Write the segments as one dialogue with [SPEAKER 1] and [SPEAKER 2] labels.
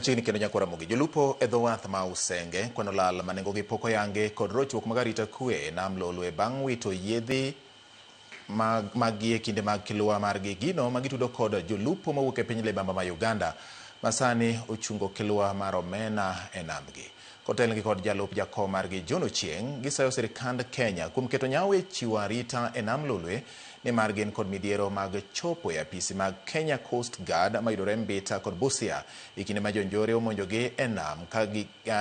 [SPEAKER 1] Machiegni kendo nyakwa Ramogi. Jolupo e dho wath ma Usenge kwano lal ma nengogi pok oyangi kod rochruok mag arita kwe e nam Lolwe bang' wito yiedhi maggi e kinde mag kilwa margi gino ma gitudo kod jolupo mawuok e piny libamba ma Uganda ma sani ochungo kilwa mar omena e nambgi. Kotelnegi kod jalup jakom margi John Ochieng', gisayo sirikand Kenya kuom keto nyawo e chiwo arita e nam Lolwe nimar gin kod midhiero mag chopo e apisi mag Kenya Coast Guard mayudore Mbita kod Busia e kinde ma jonjore omonjogi e nam ka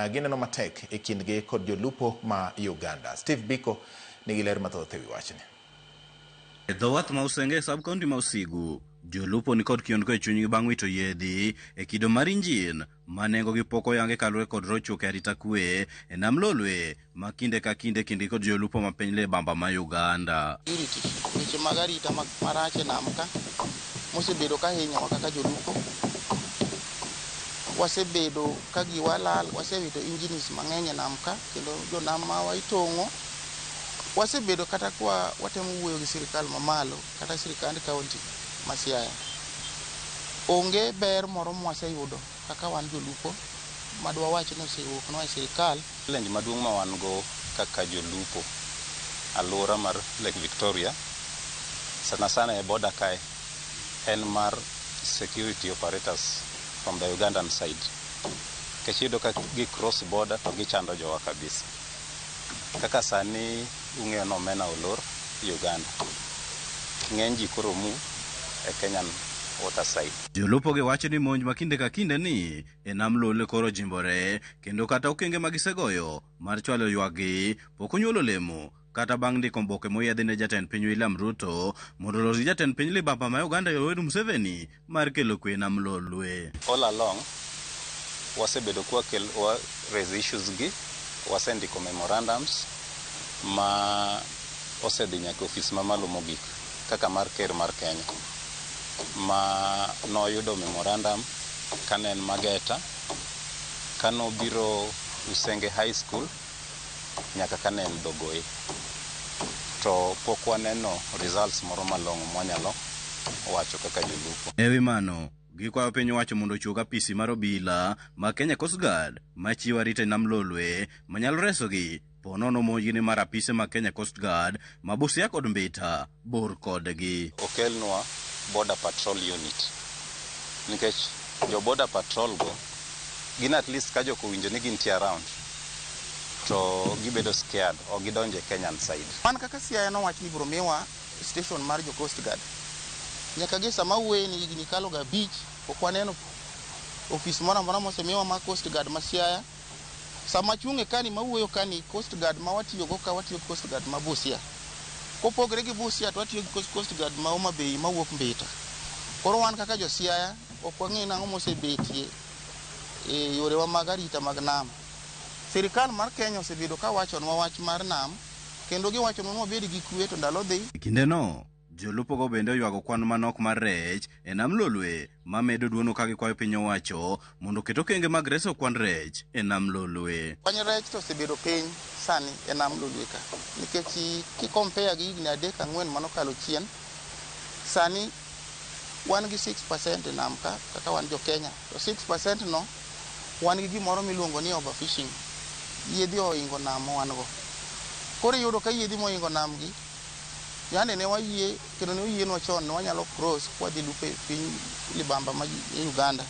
[SPEAKER 1] gineno matek e kindgi kod jolupo ma Uganda. Steve Biko nigi ler mathoth e wi wachni.
[SPEAKER 2] E dho wath ma Usenge e sub county ma Usigu, jolupo ni kod kiondko e chunygi bang' wito yiedhi e kido mar injin ma nengogi pok oyangi kaluwore kod rochruok e arita kwe e nam Lolwe ma kinde ka kinde kindgi kod jolupo ma piny libamba ma Uganda.
[SPEAKER 3] Security, weche mag arita marach e nam ka mosebedo ka hinyowa kaka jolupo. Wasebedo ka giwa lal, wasewito engines mang'eny e nam ka kendo jonam mawa itong'o. Wasebedo kata kwa watemo wuoyo gi sirikal mamalo kata sirikand kaunti ma Siaya. Onge ber moro mwaseyudo kaka wan jolupo madwa wach ni osewuoknwa e sirikal.
[SPEAKER 4] Challenge maduong' ma wan go kaka jolupo alwora mar Lake Victoria sana sana e border kae en mar security operators from the Ugandan side. Nikech iyudo ka gi cross border to gichando jowa kabisa. Kaka sani ung'eyo ni omena olor Uganda. Ng'eny ji koro move e Kenyan water side.
[SPEAKER 2] Jolupo gi wacho ni monj ma kinde ka kinde ni e nam Lolwe koro jimbore kendo kata okenge ma gisegoyo mar chwalo ywakgi pok onyuolo olemo kata bang' ndiko oboke moyiedhi ne jatend piny William Ruto mondo olos gi jatend piny libamba ma Uganda Yoweri Museveni mar kelo kwe e nam Lolwe.
[SPEAKER 4] All along wasebedo kwa wa raise issues gi, wasendiko memorandums ma osedhi nyaka e ofis mamalo mogik kaka mar ker mar Kenya ma noyudo memorandum kane en Mageta, kanobiro Usenge High School nyaka kane en Dogoe. To pok waneno results moro malong'o mwanyalo wacho kaka jolupo.
[SPEAKER 2] E wi mano, gikwayo piny owacho mondo ochuog apisi mar obila ma Kenya Coast Guard machiwo arita e nam Lolwe manyalo resogi po nono monjgi ni mar apise mag Kenya Coast Guard ma Busia kod Mbita bor kodgi.
[SPEAKER 4] Okelnwa border patrol unit nikech jo border patrol go gin at least ka jok owinjo ni gintie around to gibedo scared ok gidonjo e Kenyan side.
[SPEAKER 3] Wan kaka Siaya nowach ni ibiro miwa station mar jo Coast Guard. Nyaka gi sama wuoye ni higni kalo ga 5 pok waneno ofis moro amora mosemiwa mar Coast Guard ma Siaya. Sama achung' e kani mawuoyo kani Coast Guard ma watiyogo ka watiyo gi Coast Guard ma Busia. Kopogre gi Busia to watiyo gi Coast Guard ma Homa Bay mawuok Mbita. Koro wan kaka jo Siaya ok wang'e nang'o mosebetie e yorewa mag arita mag nam. Sirikal mar Kenya osebedo ka wachonwa wach mar nam kendo giwachonwa ni wabed gi kwe to ndalo dhi.
[SPEAKER 2] E kindeno, jolupo go bende oywago kwan manok mar rech e nam Lolwe mamedo duono ka gikwayo piny owacho mondo oket okenge mag reso kwan rech e nam Lolwe.
[SPEAKER 3] Kwan rech to osebedo piny sani e nam Lolwe ka nikech ki compare gi higni 3 4 manokalo chien, sani wan gi 6% e nam ka kaka wan jo Kenya to 6% no wan gi gimoro miluongo ni overfishing. Yiedhi ohingo nam ma wan go. Koro iyudo ka yiedhi mohingo nam gi yande ne wayie kendo ne oyienwa chon ne wanyalo cross kwadhi lupo e piny libamba ma Uganda.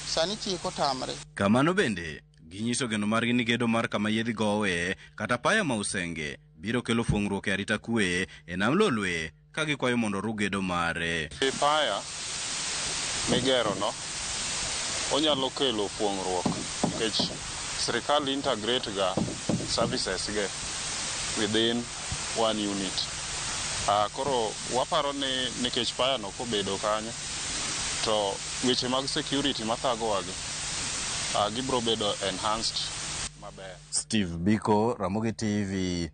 [SPEAKER 3] Sani chik otamre.
[SPEAKER 2] Kamano bende, ginyiso geno margi ni gedo mar kama yiedhi gowe kata paya ma Usenge biro kelo fuong'ruok e arita kwe e nam Lolwe ka gikwayo mondo oru gedo mare.
[SPEAKER 5] Paya migero no onyalo kelo fuong'ruok nikech sirikal integrate ga services ge within one unit. Koro waparo ni nikech paya no kobedo kanyo to weche mag security mathagowa gi gibiro bedo enhanced maber.
[SPEAKER 2] Steve Biko, Ramogi TV.